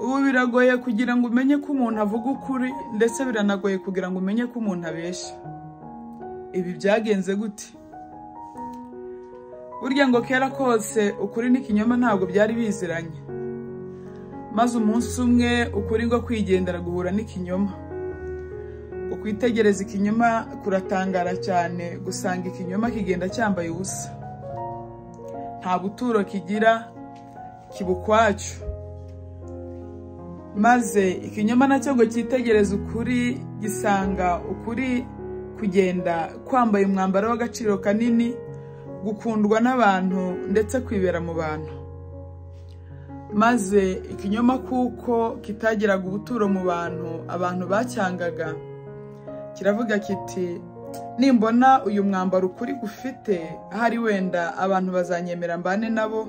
Ubu biragoye kugira ngo umenye ko umuntu avuga ukuri, ndetse biranagoye kugira ngo umenye ko umuntu abeshya. Ibi byagenze gute? Burya ngo kera kose ukuri n'ikinyoma ntabwo byari biziranye. Maze umunsi umwe ukuri ngo kwigendera guhura n'ikinyoma. Ukwitegereza ikinyoma kuratangara cyane gusanga ikinyoma kigenda cyambaye ubusa. Nta buturo kigira, kiba ukwacyo. Maze ikinyoma nacyo ngo cyitegereze ukuri, gisanga ukuri kugenda kwambaye umwambaro w'agaciro kanini, gukundwa n'abantu ndetse kwibera mu bantu. Maze ikinyoma kuko kitagiraga ubuturo mu bantu, abantu bacyangaga, kiravuga kiti nimbona uyu mwambaro ukuri gufite, ahari wenda abantu bazanyemera mbane nabo,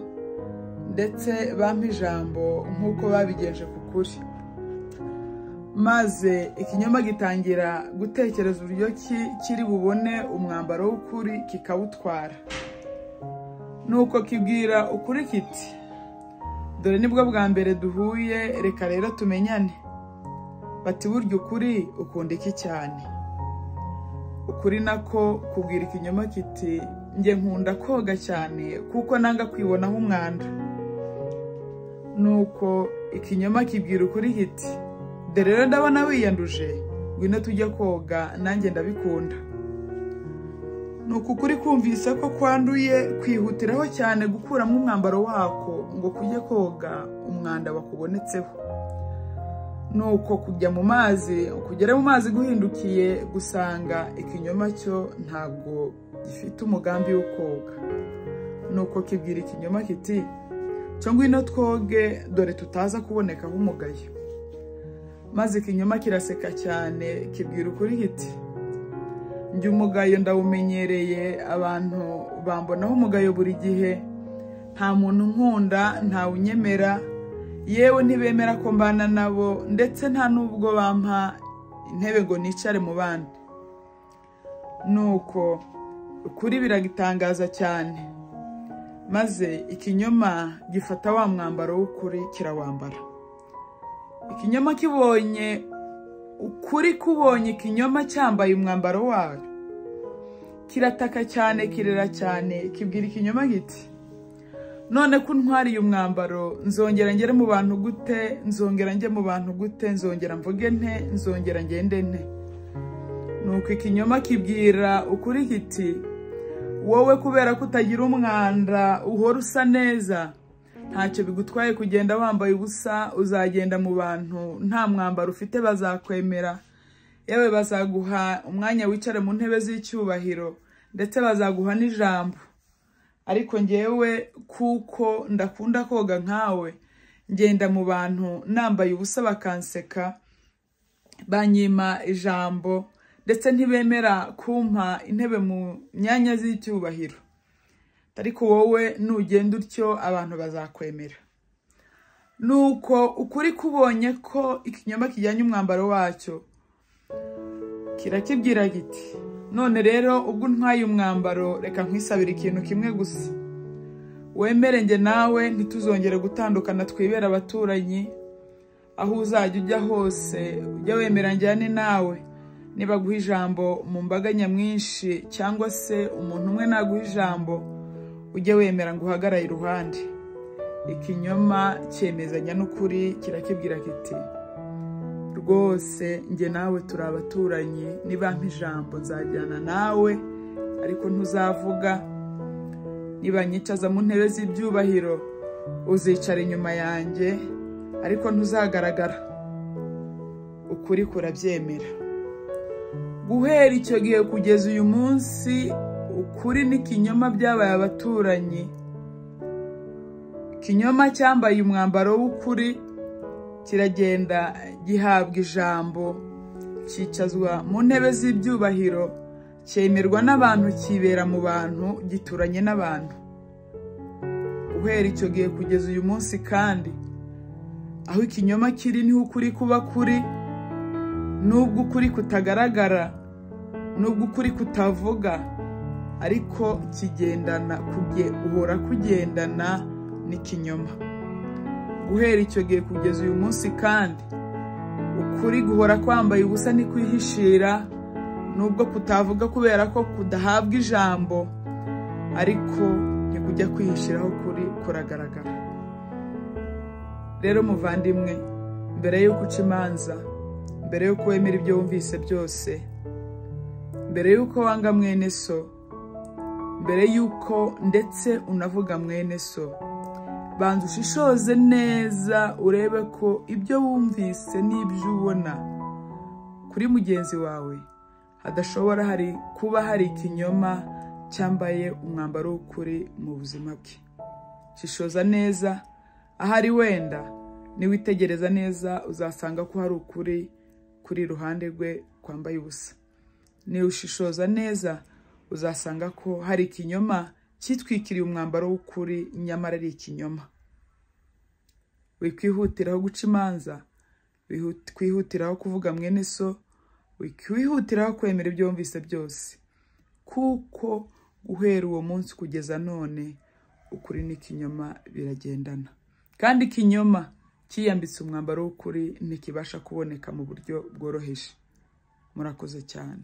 ndetse bampa ijambo nk'uko babigenje ku kuri. Maze ikinyoma gitangira gutekereza uburyo kiri bubone umwambaro w'ukuri kikawutwara. Nuko kibwira ukuri kiti dore nibwo bwa mbere duhuye, reka rero tumenyane. Bati burya ukuri ukunda iki cyane? Ukuri nako kubwira ikinyoma kiti njye nkunda koga cyane kuko nanga kwibonaho umwanda. Nuko ikinyoma kibwira ukuri kiti dore rero ndabona wiyanduje, ngwino tujye koga nanjye ndabikunda. Nuko ukuri kumvise ko kwanduye, kwihutiraho cyane gukuramo umwambaro wako ngo kujye koga umwanda wakubonetseho. Nuko kujya mu mazi, kugera mu mazi guhindukiye gusanga ikinyoma cyo ntabwo gifite umugambi wo koga. Nuko kibwira ikinyoma kiti cyo ngwino twoge dore tutaza kubonekaho umugayo. Maze ikinyoma kiraseka cyane kibwira ukuri kiti njye umugayo ndawumenyereye, abantu bambonaho umugayo buri gihe, nta muntu nkunda, nta unyemera, yewe ntibemera ko mbana nabo, ndetse nta nubwo bampa intebe ngo nicare mu bandi. Nuko ukuri biragitangaza cyane, maze ikinyoma gifata wa mwambaro w'ukuri kirawambara. Ikinyoma kibonye ukuri kubonye ikinyoma cyambaye umwambaro wayo, kirataka cyane, kirera cyane, kibwira ikinyoma giti none ko untwariye umwambaro, nzongera ngere mu bantu gute? Nzongera njye mu bantu gute? Nzongera mvuge nte? Nzongera ngende nte? Nuko ikinyoma kibwira ukuri kiti wowe kubera ko utagira umwanda uhora usa neza, ntacyo bigutwaye kugenda wambaye ubusa, uzagenda mu bantu nta mwambaro ufite bazakwemera, yewe bazaguha umwanya wicare mu ntebe z'icyubahiro, ndetse bazaguha n'ijambo. Ariko njyewe kuko ndakunda koga nkawe, ngenda mu bantu nambaye ubusa bakanseka, banyima ijambo, ndetse ntibemera kumpa intebe mu myanya z'icyubahiro. Ariko wowe nugenda utyo abantu bazakwemera. Nuko ukuri kubonye ko ikinyoma kijyanye umwambaro wacyo, kirakibwira giti none rero ubwo untwaye umwambaro, reka nkwisabire ikintu kimwe gusa, wemere njye nawe ntituzongere gutandukana, twibera abaturanyi, aho uzajya ujya hose ujya wemera njyane nawe. Niba guha ijambo mu mbaga nyamwinshi cyangwa se umuntu umwe naguha ijambo, ujye wemera ngo uhagarare iruhande. Ikinyoma cyemezanya n'ukuri kirakibwira kiti rwose njye nawe turi abaturanyi, niba mpa ijambo nzajyana nawe, ariko ntuzavuga. Niba nyicaza mu ntebe z'ibyubahiro uzicara inyuma yanjye, ariko ntuzagaragara. Ukuri kurabyemera. Guhera icyo gihe kugeza uyu munsi, ukuri n'ikinyoma byabaye abaturanyi. Ikinyoma cyambaye umwambaro w'ukuri kiragenda gihabwa ijambo, cyicazwa mu ntebe z'ibyubahiro, cyemerwa n'abantu, kibera mu bantu, gituranye n'abantu. Guhera icyo gihe kugeza uyu munsi kandi, aho ikinyoma kiri niho ukuri kuba kuri, nubwo ukuri kutagaragara, nubwo ukuri kutavuga, ariko kigendana uhora kugendana n'ikinyoma. Guhera icyo gihe kugeza uyu munsi kandi ukuri guhora kwambaye ubusa ntikwihishira, nubwo kutavuga kubera ko kudahabwa ijambo, ariko ntikujya kwihishiraho kuri kuragaragara. Rero muvandimwe, mbere y'uko uca imanza, mbere y'uko wemera ibyo wumvise byose, mbere y'uko wanga mwene so, mbere y'uko ndetse unavuga mwene so, banza ushishoze neza urebe ko ibyo wumvise n'ibyo ubona kuri mugenzi wawe hadashobora kuba hari ikinyoma cyambaye umwambaro w'ukuri mu buzima bwe. Shishoza neza, ahari wenda niwitegereza neza uzasanga ko hari ukuri kuri iruhande rwe kwambaye ubusa. Niwushishoza neza uzasanga ko hari ikinyoma cyitwikiriye umwambaro w'ukuri nyamara ari ikinyoma. Wikwihutiraho guca imanza, wikwihutiraho kuvuga mwene so, wikwihutiraho kwemera ibyo wumvise byose, kuko guhera uwo munsi kugeza none ukuri n'ikinyoma biragendana. Kandi ikinyoma cyiyambitse umwambaro w'ukuri ntikibasha kuboneka mu buryo bworoheje. Murakoze cyane.